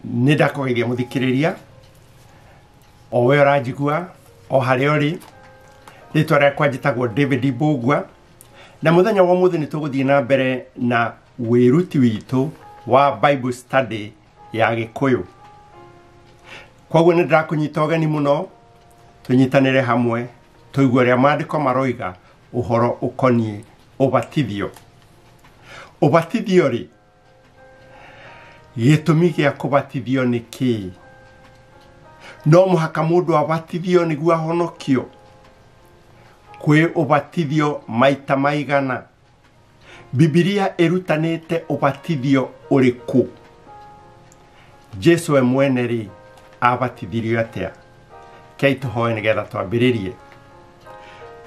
Nĩ ndakũgeithia mũthikĩrĩria o we ũranjigua o harĩa ũrĩ. Rĩtwa rĩakwa njĩtagwo David Mbũgua, na mũthenya wa ũmũthĩ nĩ tũgũthiĩ na mbere na wĩruti witũ wa Bible study ya Gĩkũyũ. Koguo nĩ ndĩrakũnyita ũgeni mũno tũnyitanĩre hamwe tũigue ũrĩa maandĩko maroiga ũhoro ũkoniĩ ũbatithio. Ũbatithio rĩ, gĩtũmi gĩa kũbatithio nĩ kĩĩ? No mũhaka mũndũ abatithio nĩguo ahonokio? Kwĩ ũbatithio maita maigana? Bibilia ĩrutanĩte ũbatithio ũrĩkũ? Jesu we mwene rĩ, abatithirio atĩa? Kei tũhoe nĩgetha twambĩrĩrie.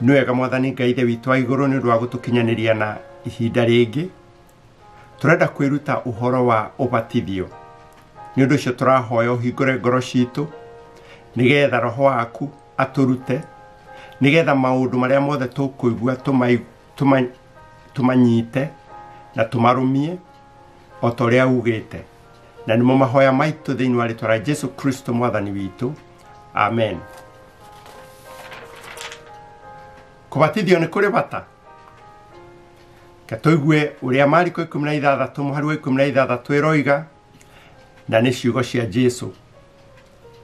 Nĩ wega Mwathani Ngai Ithe witũ wa igũrũ nĩ ũndũ wa gũtũkinyanĩria na ihinda rĩngĩ. Tũrenda kwĩruta ũhoro wa ũbatithio. Nĩ ũndũ ũcio tũrahoya ũhingũre ngoro citũ nĩgetha Roho waku atũrute, nĩgetha maũndũ marĩa mothe tũkũigua tũmanyite na tũmarũmie o ta ũrĩa ugĩte. Na nĩmo mahoya maitũ thĩinĩ wa rĩtwa rĩa Jesu Kristo Mwathani witũ. Amen. Kũbatithio nĩ kũrĩ bata? Reke tũigue ũrĩa Mariko 16 mũhari wa 16 ĩroiga, na nĩ ciugo cia Jesu.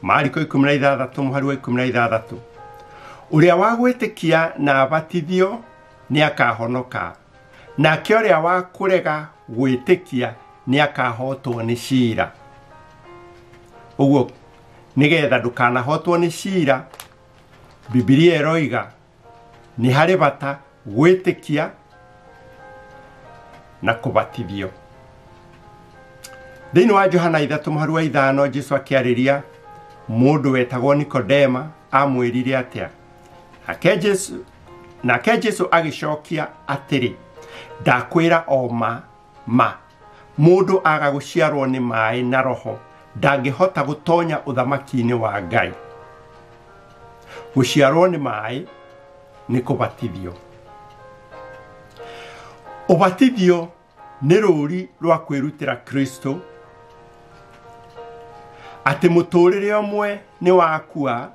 Mariko 16 mũhari wa 16. Ũrĩa wa gwĩtĩkia na abatithio nĩ akahonoka, nake ũrĩa wa kũrega gwĩtĩkia nĩ akahotwo nĩ cira. Ũguo nĩgetha ndũkanahotwo nĩ cira, Bibilia ĩroiga nĩ harĩ bata gwĩtĩkia na kũbatithio. Thĩinĩ wa Johana 3 mũhari wa 5, Jesu akĩarĩria mũndũ wetagwo Nikodema amwĩrire atĩa? Nake Jesu agĩcokia atĩrĩ, ndakwĩra o ma ma, mũndũ aga gũciarwo nĩ maĩ na Roho ndangĩhota gũtonya ũthamaki-inĩ wa Ngai. Gũciarwo nĩ maĩ nĩ kũbatithio. Ũbatithio nĩ rũri rwa kwĩrutĩra Kristo atĩ mũtũrĩre ũmwe nĩ wakua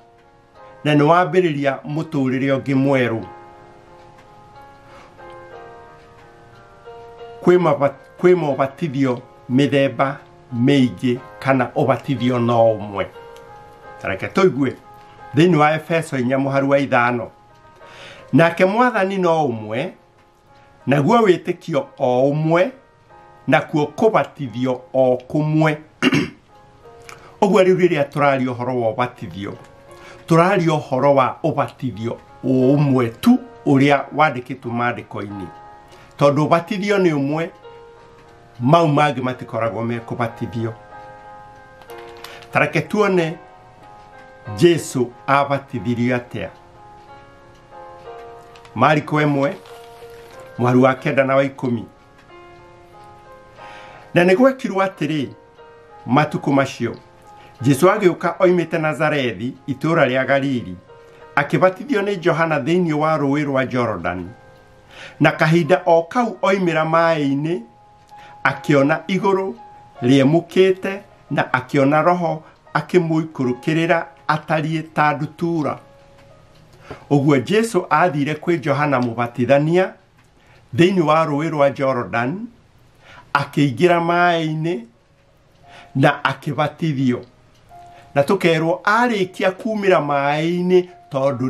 na nĩ wambĩrĩria mũtũrĩre ũngĩ mwerũ. Kwĩ mobatithio mĩthemba mĩingĩ kana ũbatithio no ũmwe. Reke tũigue thĩinĩ wa Efeso 4 mũhari wa 5. Nake Mwathani no ũmwe, naguo wĩtĩkio o ũmwe, nakuo kũbatithio o kũmwe. Ũguo rĩu rĩrĩa tũraria ũhoro wa ũbatithio, tũraria ũhoro wa ũbatithio o ũmwe tu ũrĩa wandĩkĩtwo maandĩko-inĩ. Tondũ ũbatithio nĩ ũmwe, mau mangĩ matikoragwo me kũbatithio. Ta reke tuone Jesu abatithirio atĩa. Mariko 1 mũhari wa 9 na wa 10. Na nĩ gwekirwo atĩrĩ, matukũ macio Jesu agĩũka oimĩte Nazarethi itũũra rĩa Galili, akĩbatithio nĩ Johana thĩinĩ wa rũũĩ rwa Jorodani. Na kahinda o kau oimĩra maĩ-inĩ, akĩona igũrũ rĩemũkĩte na akĩona Roho akĩmũikũrũkĩrĩra atariĩ ta ndutura. Ũguo Jesu athire kwĩ Johana Mũbatithania thĩinĩ wa rũũĩ rwa Jorodani, akĩingĩra maĩ-inĩ na akĩbatithio. Na tũkerwo arĩkia kumĩra maĩ-inĩ tondũ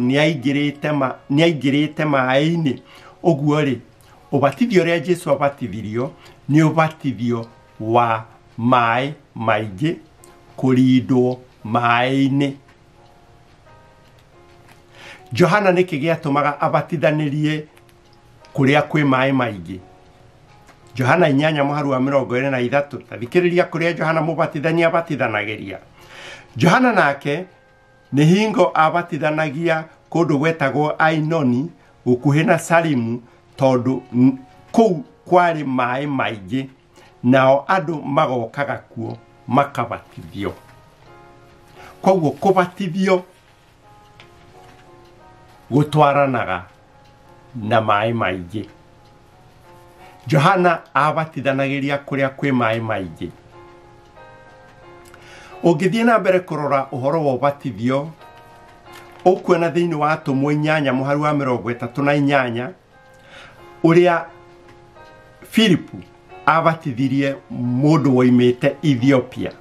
nĩaingĩrĩte maĩ-inĩ. Ũguo rĩ, ũbatithio ũrĩa Jesu abatithirio nĩ ũbatithio wa maĩ maingĩ, kũrindwo maĩ-inĩ. Johana nĩkĩ gĩatũmaga abatithanĩrie kũrĩa kwĩ maĩ maingĩ? Johana 8 mũhari wa 23. Ta thikĩrĩria kũrĩa Johana Mũbatithania abatithanagĩria. Johana nake nĩ hingo abatithanagia kũndũ gwetagwo Ainoni gũkuhĩ na Salimu, tondũ kũu kwarĩ maĩ maingĩ, nao andũ magokaga kuo makabatithio. Koguo kũbatithio gũtwaranaga na maĩ maingĩ. Johana abatithanagĩria kũrĩa kwĩ maĩ maingĩ. Ũngĩthiĩ na mbere kũrora ũhoro wa ũbatithio ũkuona thĩinĩ wa Atũmwo 8 mũhari wa 38 ũrĩa Filipu abatithirie mũndũ woimĩte Ethiopia.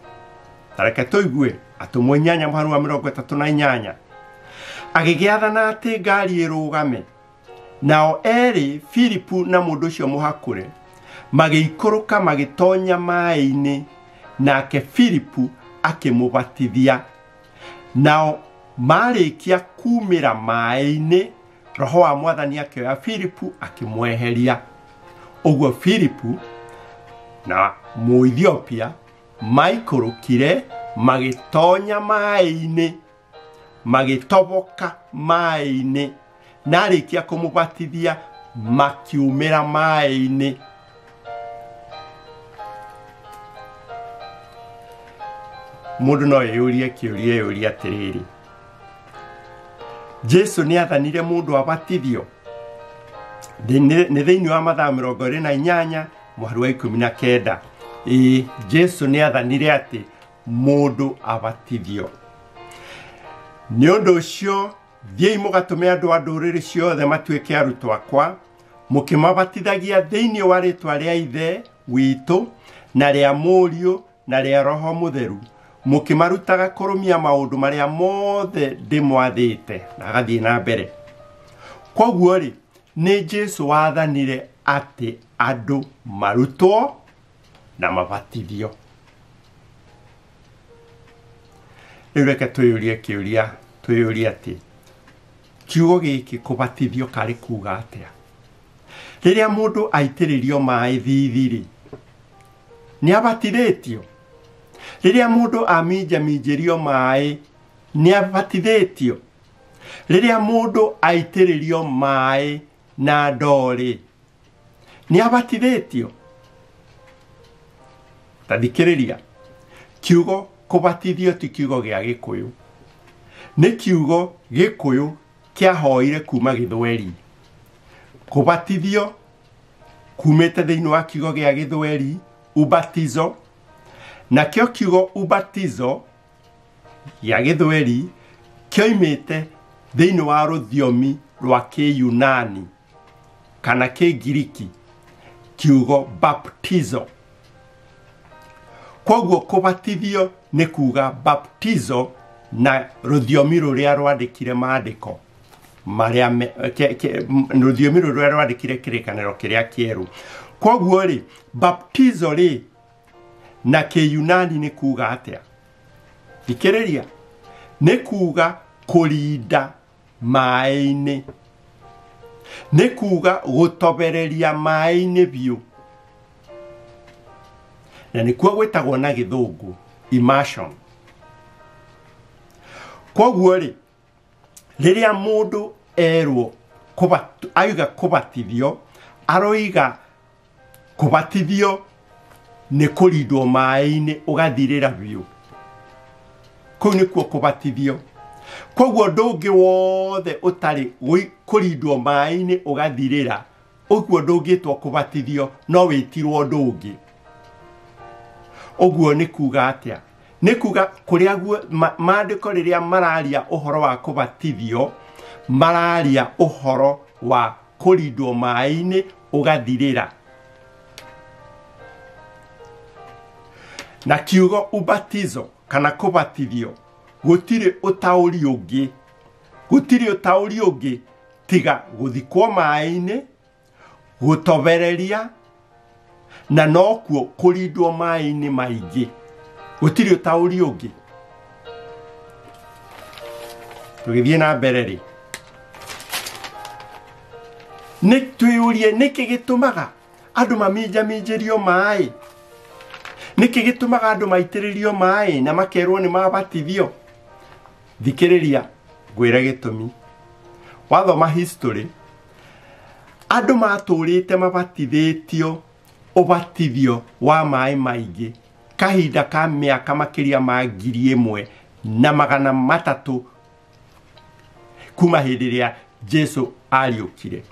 Tareke tũigue Atũmwo 8 mũhari wa 38. Agĩgĩathana atĩ ngari ĩrũgame, nao erĩ Filipu na mũndũ ũcio mũhakũre magĩikũrũka magĩtonya maĩ-inĩ, nake Filipu akĩmũbatithia. Nao marĩkia kumĩra maĩ-inĩ, Roho wa Mwathani akĩoya Filipu akĩmweheria. Ũguo Filipu na Mũethiopia maikũrũkire magĩtonya maĩ-inĩ, magĩtoboka maĩ-inĩ, na arĩkia kũmũbatithia makiumĩra maĩ-inĩ. Mũndũ no eyũrie kĩũria eyũrie atĩrĩrĩ, Jesu nĩ athanire mũndũ abatithio? Nĩ thĩinĩ wa Mathayo 28 mũhari wa 19. Ĩĩ, Jesu nĩ athanire atĩ mũndũ abatithio. Nĩ ũndũ ũcio thiĩi mũgatũme andũ a ndũrĩrĩ ciothe matuĩke arutwo akwa, mũkĩmabatithagia thĩinĩ wa rĩĩtwa rĩa Ithe witũ na rĩa Mũriũ na rĩa Roho Mũtheru, mũkĩmarutaga kũrũmia maũndũ marĩa mothe ndĩmwathĩte. Na agathiĩ na mbere. Kwoguo rĩ, nĩ Jesu wathanire atĩ andũ marutwo na mabatithio. Rĩu reke twĩyũrie kĩũria, twĩyũrie atĩ kiugo gĩkĩ kũbatithio karĩ kuga atĩa? Rĩrĩa mũndũ aitĩrĩrio maĩ thithi-rĩ, nĩ abatithĩtio? Rĩrĩa mũndũ aminjaminjĩrio maĩ, nĩ abatithĩtio? Rĩrĩa mũndũ aitĩrĩrio maĩ na ndoo-rĩ, nĩ abatithĩtio? Ta thikĩrĩria, kiugo kũbatithio ti kiugo gĩa Gĩkũyũ, nĩ kiugo Gĩkũyũ kĩahoire kuma Gĩthweri. Kũbatithio kumĩte thĩinĩ wa kiugo gĩa Gĩthweri ubatizo, nakĩo kiugo ubatizo gĩa Gĩthweri kĩoimĩte thĩinĩ wa rũthiomi rwa Kĩyunani kana Kĩngiriki, kiugo baptizo. Kwoguo kũbatithio nĩ kuga baptizo na rũthiomi rũrĩa rwandĩkire maandĩko marĩa rũthiomi rũrĩa rwandĩkire kĩrĩkanĩro kĩrĩa kĩerũ. Kwoguo rĩ, baptizo rĩ na Kĩyunani nĩ kuga atĩa? Thikĩrĩria, nĩ kuga kũrinda maĩ-inĩ, nĩ kuga gũtobereria maĩ-inĩ biũ, na nĩkuo gwĩtagwo na Gĩthũngũ immersion. Kwoguo rĩ, rĩrĩa mũndũ erwo aiga kũbatithio, aroiga kũbatithio nĩ kũrindwo maĩ-inĩ ũgathirĩra biũ. Kũu nĩkuo kũbatithio. Kwoguo ũndũ ũngĩ wothe ũtarĩ kũrindwo maĩ-inĩ ũgathirĩra, ũguo ndũngĩtwo kũbatithio, no wĩtirwo ũndũ ũngĩ. Ũguo nĩ kuga atĩa? Nĩ kuga kũrĩa maandĩko rĩrĩa mararia ũhoro wa kũbatithio, mararia ũhoro wa kũrindwo maĩ-inĩ ũgathirĩra. Na kiugo ubatizo kana kũbatithio gũtirĩ ũtaũri ũngĩ, gũtirĩ ũtaũri ũngĩ tiga gũthikwo maĩ-inĩ, gũtobereria, na nokuo kũrindwo maĩ-inĩ maingĩ. Gũtirĩ ũtaũri ũngĩ. Tũgĩthiĩ na mbere rĩ, nĩ twĩyũrie nĩkĩ gĩtũmaga andũ maminjaminjĩrio maĩ, nĩkĩ gĩtũmaga andũ maitĩrĩrio maĩ na makerwo nĩ mabatithio? Thikĩrĩria ngwĩre gĩtũmi. Wathoma history, andũ matũrĩte mabatithĩtio ũbatithio wa maĩ maingĩ kahinda ka mĩaka makĩria ma 1300 kuma hĩndĩ ĩrĩa Jesu ariũkire.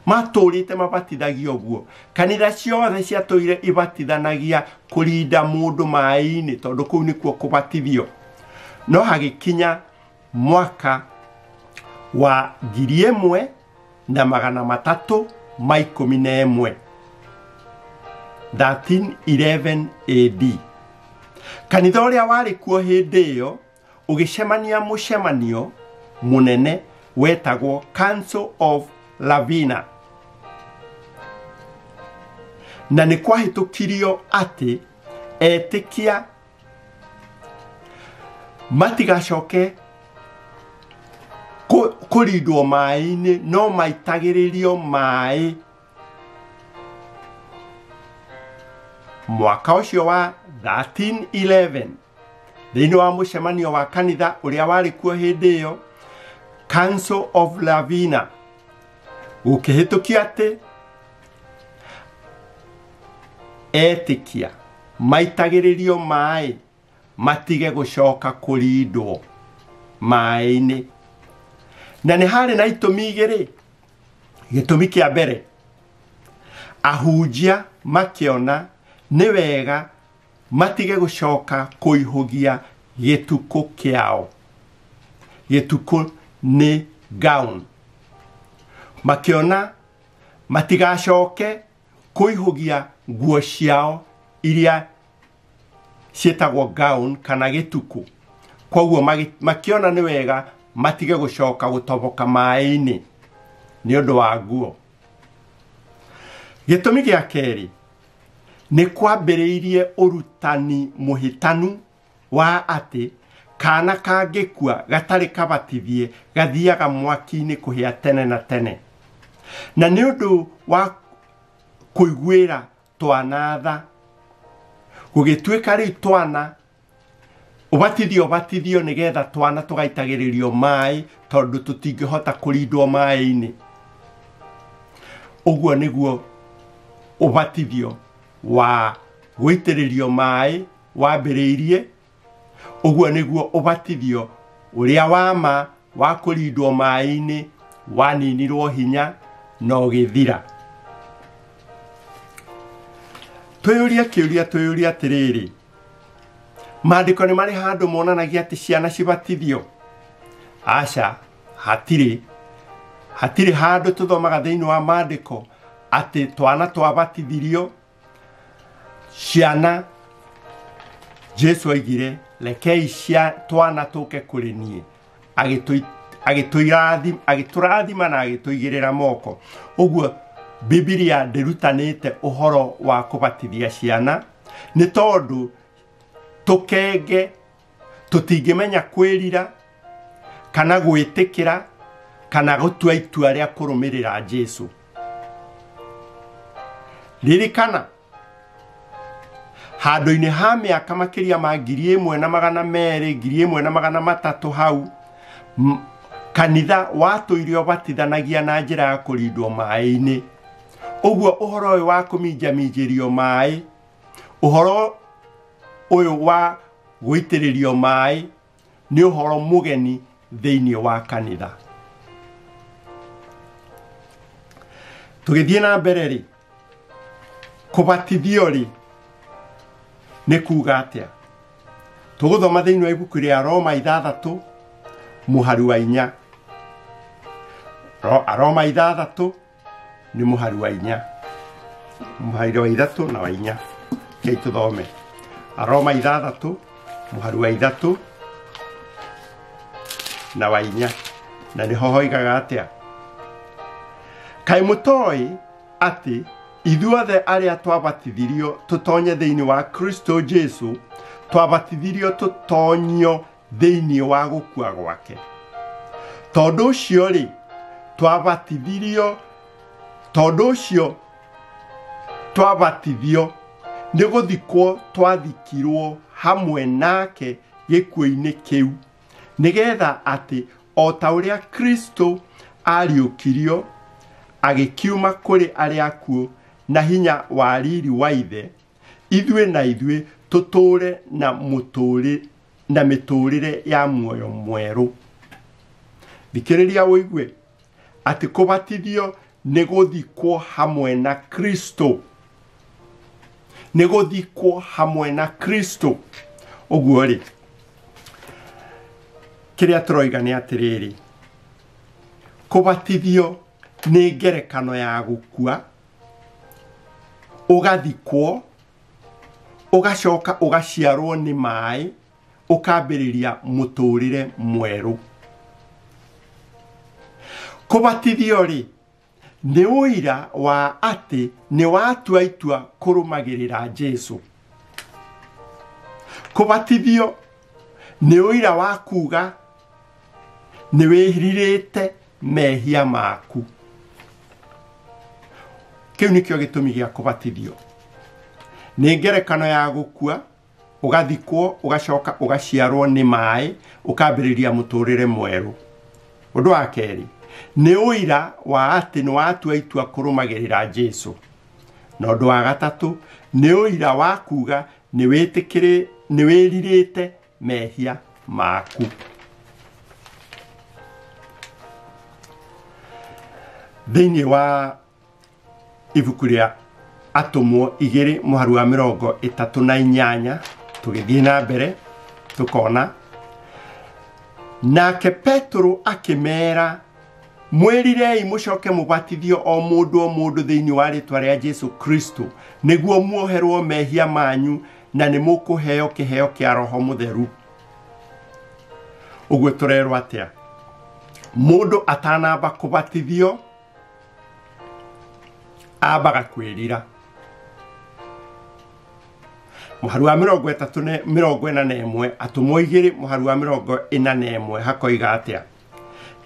Matũrĩte mabatithagio ũguo. Kanitha ciothe ciatũire ibatithanagia kũrinda mũndũ maĩ-inĩ tondũ kũu nĩkuo kũbatithio. No hagĩkinya mwaka wa 1311, 1311 AD. Kanitha ũrĩa warĩ kuo hĩndĩ ĩyo ũgĩcemania mũcemanio mũnene wetagwo Council of Lavina, na nĩ kwahĩtũkirio atĩ etĩkia matigacoke kũrindwo maĩ-inĩ, no maitagĩrĩrio maĩ. Mwaka ũcio wa 1311 thĩinĩ wa mũcemanio wa kanitha ũrĩa warĩ kuo hĩndĩ ĩyo, Council of Lavina, gũkĩhĩtũkia atĩ etĩkia maitagĩrĩrio maĩ matige gũcoka kũrindwo maĩ-inĩ. Na nĩ harĩ na itũmi igĩrĩ. Gĩtũmi kĩa mbere, ahunjia makĩona nĩ wega matige gũcoka kũihũgia gĩtukũ kĩao. Gĩtukũ nĩ gown. Makĩona matigacoke kũihũgia nguo ciao iria ciĩtagwo gown kana gĩtukũ. Koguo makĩona nĩ wega matige gũcoka gũtoboka maĩ-inĩ nĩ ũndũ wa nguo. Gĩtũmi gĩa kerĩ, nĩ kwambĩrĩirie ũrutani mũhĩtanu wa atĩ kana kangĩkua gatarĩ kabatithie gathiaga mwaki-inĩ kũhĩa tene na tene. Na nĩ ũndũ wa kũiguĩra twana tha, gũgĩtuĩka rĩu twana ũbatithio ũbatithio nĩgetha twana tũgaitagĩrĩrio maĩ tondũ tũtingĩhota kũrindwo maĩ-inĩ. Ũguo nĩguo ũbatithio wa gũitĩrĩrio maĩ wambĩrĩirie. Ũguo nĩguo ũbatithio ũrĩa wa ma wa kũrindwo maĩ-inĩ waninirwo hinya na ũgĩthira. Twĩyũrie kĩũria, twĩyũrie atĩrĩrĩ, maandĩko nĩ marĩ handũ monanagia atĩ ciana cibatithio? Aca, hatirĩ. Hatirĩ handũ tũthomaga thĩinĩ wa maandĩko atĩ twana twabatithirio ciana. Jesu oigire, rekei twana tũke kũrĩ niĩ, agĩtũrathima na agĩtũigĩrĩra moko. Ũguo Bibilia ndĩrutanĩte ũhoro wa kũbatithia ciana, nĩ tondũ tũkenge tũtingĩmenya kwĩrira kana gwĩtĩkĩra kana gũtua itua rĩa kũrũmĩrĩra Jesu. Ririkana handũ-inĩ ha mĩaka makĩria ma 1200, 1300 hau, kanitha watũire ũbatithanagia na njĩra ya kũrindwo maĩ-inĩ. Ũguo ũhoro ũyũ wa kũminjaminjĩrio maĩ, ũhoro ũyũ wa gũitĩrĩrio maĩ nĩ ũhoro mũgeni thĩinĩ wa kanitha. Tũgĩthiĩ na mbere rĩ, kũbatithio rĩ nĩ kuuga atĩa? Tũgũthoma thĩinĩ wa ibuku rĩa Roma 6 mũhari wa 4. Roma 6 nĩ mũhari wa 4. Mũhari wa 3 na wa 4. Kei tũthome. Roma 6 mũhari wa 3 na wa 4. Na nĩho hoigaga atĩa? Kaĩ mũtoĩ atĩ ithuothe arĩa twabatithirio tũtonye thĩinĩ wa Kristo Jesu, twabatithirio tũtonyio thĩinĩ wa gũkua gwake. Tondũ ũcio rĩ, twabatithirio, tondũ ũcio twabatithio nĩ gũthikwo twathikirwo hamwe nake gĩkuũ-inĩ kĩu, nĩgetha atĩ o ta ũrĩa Kristo ariũkirio agĩkiuma kũrĩ arĩa akuũ na hinya wa riri wa Ithe, ithuĩ na ithuĩ tũtũũre na mĩtũũrĩre ya muoyo mwerũ. Thikĩrĩria ũigue atĩ kũbatithio nĩ gũthikwo hamwe na Kristo. Nĩ gũthikwo hamwe na Kristo. Ũguo rĩ, kĩrĩa tũroiga nĩ atĩrĩrĩ, kũbatithio nĩ ngerekano ya gũkua, ũgathikwo, ũgacoka ũgaciarwo nĩ maĩ, ũkambĩrĩria mũtũrĩre mwerũ. Kũbatithio rĩ, nĩ ũira wa atĩ nĩ watua itua kũrũmagĩrĩra Jesu. Kũbatithio nĩ ũira wa kuga nĩ wĩrirĩte mehia maku. Kĩu nĩkĩo gĩtũmi gĩa kũbatithio. Nĩ ngerekano ya gũkua, ũgathikwo, ũgacoka ũgaciarwo nĩ maĩ, ũkambĩrĩria mũtũrĩre mwerũ. Ũndũ wa kerĩ, nĩ ũira wa atĩ nĩ watua itua kũrũmagĩrĩra Jesu. Na ũndũ wa gatatũ, nĩ ũira wa kuga nĩ wĩrirĩte mehia maku. Thĩinĩ wa ibuku rĩa Atũmwo 2 mũharu wa 38 tũgĩthiĩ na mbere tũkona, nake Petero akĩmera, mwĩrirei mũcoke mũbatithio o mũndũ thĩinĩ wa rĩtwa rĩa Jesu Kristo, nĩguo muoherwo mehia manyu na nĩ mũkũheo kĩheo kĩa Roho Mũtheru. Ũguo tũrerwo atĩa? Mũndũ atanamba kũbatithio ambaga kwĩrira. Mũharu wa 41 Atũmwo 2 mũharu wa 41 hakoiga atĩa?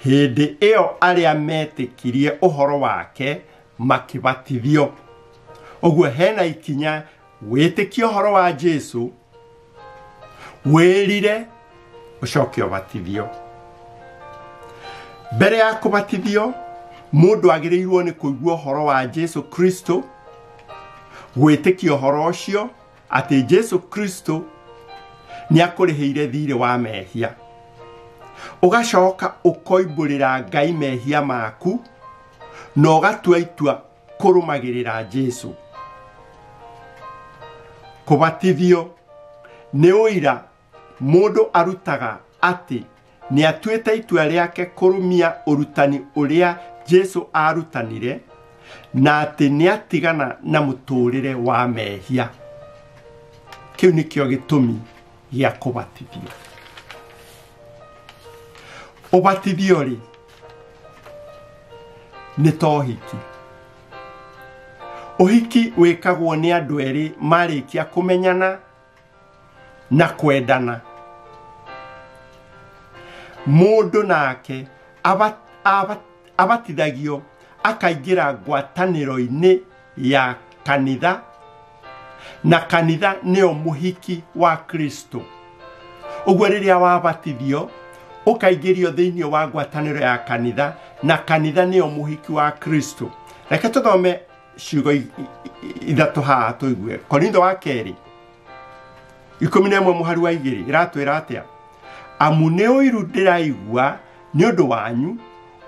Hĩndĩ ĩyo arĩa metĩkirie ũhoro wake makĩbatithio. Ũguo hena ikinya wĩtĩkie ũhoro wa Jesu, wĩrire, ũcoke ũbatithio. Mbere ya kũbatithio, mũndũ agĩrĩirwo nĩ kũigua ũhoro wa Jesu Kristo, gwĩtĩkia ũhoro ũcio atĩ Jesu Kristo nĩ akũrĩhĩire thiirĩ wa mehia. Ũgacoka ũkoimbũrĩra Ngai mehia maku na ũgatua itua kũrũmagĩrĩra Jesu. Kũbatithio nĩ ũira mũndũ arutaga atĩ nĩ atuĩte itua rĩake kũrũmia ũrutani ũrĩa Jesu arutanire na atĩ nĩ atigana na mũtũrĩre wa mehia. Kĩu nĩkĩo gĩtũmi gĩa kũbatithio. Ũbatithio rĩ, nĩ ta ũhiki. Ũhiki wĩkagwo nĩ andũ erĩ marĩkia kũmenyana na kwendana. Mũndũ nake abatithagio akaingĩra ngwatanĩro-inĩ ya kanitha, na kanitha nĩyo mũhiki wa Kristo. Ũguo rĩrĩa wabatithio ũkaingĩrio thĩinĩ wa ngwatanĩro ya kanitha, na kanitha nĩyo mũhiki wa Kristo. Reke tũthome ciugo ithatũ haha tũigue. Korintho wa kerĩ 11 mũhari wa 2 ĩratwĩra atĩa? Amu nĩ ũiru ndĩraigua nĩ ũndũ wanyu,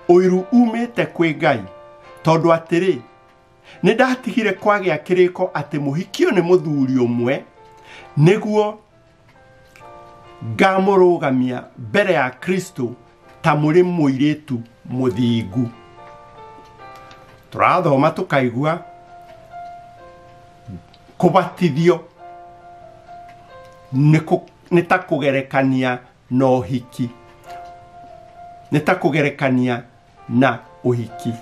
ũiru umĩte kwĩ Ngai, tondũ atĩrĩ, nĩ ndatigire kwagĩa kĩrĩko atĩ mũhikio nĩ mũthuri ũmwe, nĩguo ngamũrũgamia mbere ya Kristo ta mũrĩ mũirĩtu mũthingu. Tũrathoma tũkaigua kũbatithio nĩ ta kũgerekania na ũhiki. Nĩ ta kũgerekania na ũhiki.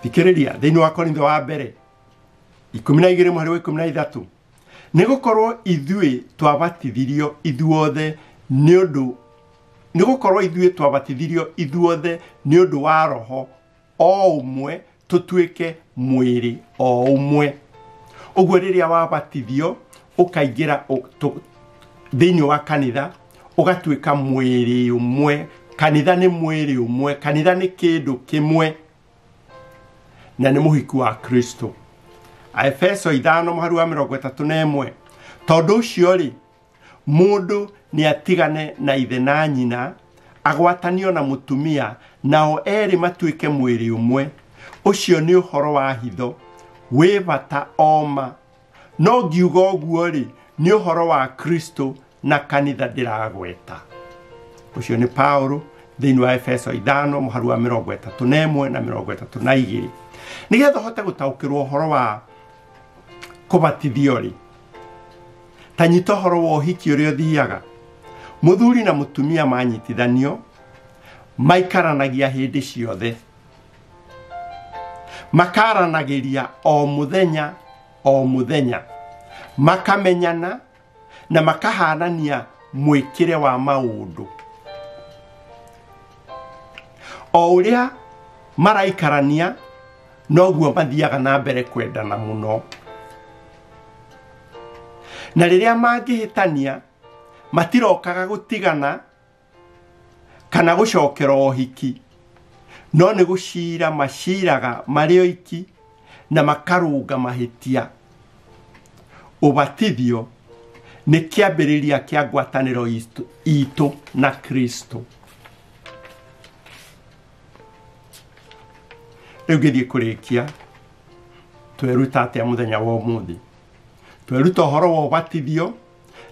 Thikĩrĩria thĩinĩ wa Korintho wa mbere 12 mũhari wa 13, nĩ gũkorwo ithuĩ twabatithirio ithuothe nĩ ũndũ nĩ gũkorwo ithuĩ twabatithirio ithuothe nĩ ũndũ wa Roho o ũmwe tũtuĩke mwĩrĩ o ũmwe. Ũguo rĩrĩa wabatithio ũkaingĩra thĩinĩ wa kanitha, ũgatuĩka mwĩrĩ ũmwe. Kanitha nĩ mwĩrĩ ũmwe, kanitha nĩ kĩndũ kĩmwe, na nĩ mũhiki wa Kristo. Aefeso 5 mũhari wa 31, tondũ ũcio rĩ, mũndũ nĩ atigane na ithe na nyina, agwatanio na mũtumia, nao erĩ matuĩke mwĩrĩ ũmwe. Ũcio nĩ ũhoro wa hitho wĩ bata oma, no ngiuga ũguo rĩ, nĩ ũhoro wa Kristo na kanitha ndĩragweta. Ũcio nĩ Paulo thĩinĩ wa Efeso 5 mũhari wa 31 na 32. Nĩgetha ũhote gũtaũkĩrwo ũhoro wa kũbatithio rĩ, ta nyita ũhoro wa ũhiki ũrĩa ũthiaga. Mũthuri na mũtumia manyitithanio maikaranagia hĩndĩ ciothe, makaranagĩria o mũthenya o mũthenya, makamenyana na makahanania mwĩkĩre wa maũndũ. O ũrĩa maraikarania noguo mathiaga na mbere kwendana mũno. Na rĩrĩa mangĩhĩtania matirokaga gũtigana kana gũcokera ũhiki, no nĩ gũcira maciraga marĩ oiki na makarũnga mahĩtia. Ũbatithio nĩ kĩambĩrĩria kĩa ngwatanĩro itũ na Kristo. Rĩu ngĩthiĩ kũrĩkia, tweruta atĩa mũthenya wa ũmũthĩ? Tweruta ũhoro wa ũbatithio,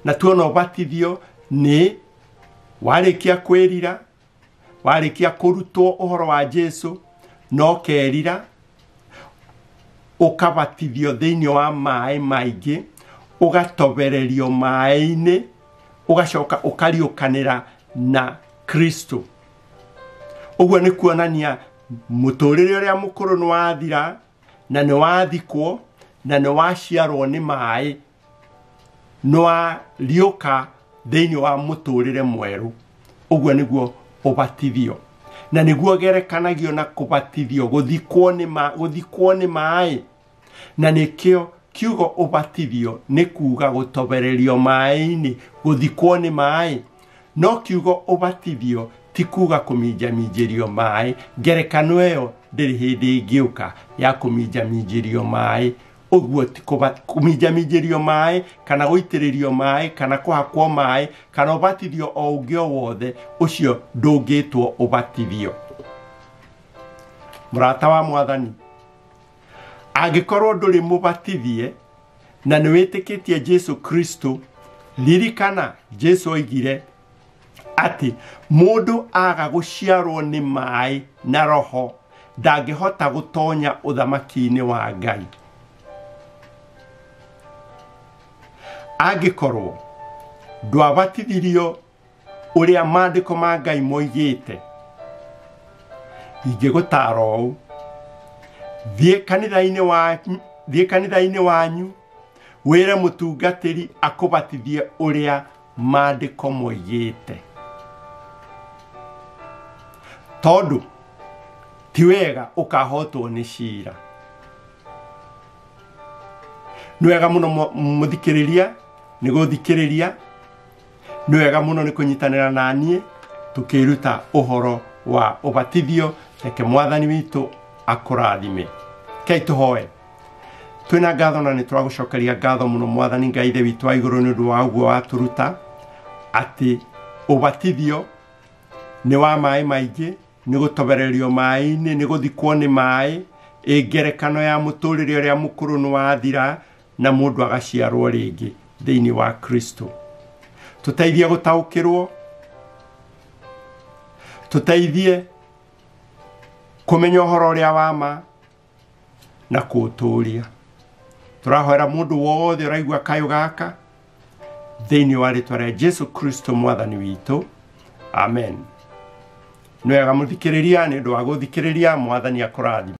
na tuona ũbatithio nĩ warĩkia kwĩrira, warĩkia kũrutwo ũhoro wa Jesu na ũkerira, ũkabatithio thĩinĩ wa maĩ maingĩ, ũgatobererio maĩ-inĩ, ũgacoka ũkariũkanĩra na Kristo. Ũguo nĩ kuonania mũtũrĩre ũrĩa mũkũrũ nĩ wathira, na nĩ wathikwo, na nĩ waciarwo nĩ maĩ, nĩ wariũka thĩinĩ wa mũtũrĩre mwerũ. Ũguo nĩguo ũbatithio, na nĩguo gerekanagio na kũbatithio, gũthikwo nĩ maĩ. Na nĩkĩo kiugo ũbatithio nĩ kuga gũtobererio maĩ-inĩ, gũthikwo nĩ maĩ. No kiugo ũbatithio ti kuga kũminjaminjĩrio maĩ. Ngerekano ĩyo ndĩrĩ hĩndĩ ĩngĩũka ya kũminjaminjĩrio maĩ. Ũguo ti kũminjaminjĩrio maĩ kana gũitĩrĩrio maĩ kana kũhakwo maĩ kana ũbatithio o ũngĩ o wothe, ũcio ndũngĩtwo ũbatithio. Mũrata wa Mwathani, angĩkorwo ndũrĩ mũbatithie na nĩ wĩtĩkĩtie Jesu Kristo, ririkana Jesu oigire atĩ mũndũ aga gũciarwo nĩ maĩ na roho ndangĩhota gũtonya ũthamaki-inĩ wa Ngai. Angĩkorwo ndwabatithirio ũrĩa maandĩko ma Ngai moigĩte, ingĩgũtaara ũũ: thiĩ kanitha-inĩ wanyu, wĩre mũtungatĩri akũbatithie ũrĩa maandĩko moigĩte, tondũ ti wega ũkahotwo nĩ cira. Nĩ wega mũno mũthikĩrĩria nĩ gũthikĩrĩria, nĩ wega mũno nĩ kũnyitanĩra na niĩ tũkĩruta ũhoro wa ũbatithio. Reke Mwathani witũ akũrathime. Kei tũhoe. Twĩna ngatho na nĩ tũragũcokeria ngatho mũno Mwathani Ngai Ithe witũ wa igũrũ nĩ ũndũ wa ũguo watũruta atĩ ũbatithio nĩ wa maĩ maingĩ, nĩ gũtobererio maĩ-inĩ, nĩ gũthikwo nĩ maĩ, ĩ ngerekano ya mũtũrĩre ũrĩa mũkũrũ nĩ wathira na mũndũ agaciarwo rĩngĩ thĩinĩ wa Kristo. Tũteithie gũtaũkĩrwo, tũteithie kũmenya ũhoro ũrĩa wa ma na kũũtũũria. Tũrahoera mũndũ wothe ũraigua kayũ gaka thĩinĩ wa rĩtwa rĩa Jesu Kristo Mwathani witũ, amen. Nĩ wega mũthikĩrĩria nĩ ũndũ wa gũthikĩrĩria. Mwathani akũrathime.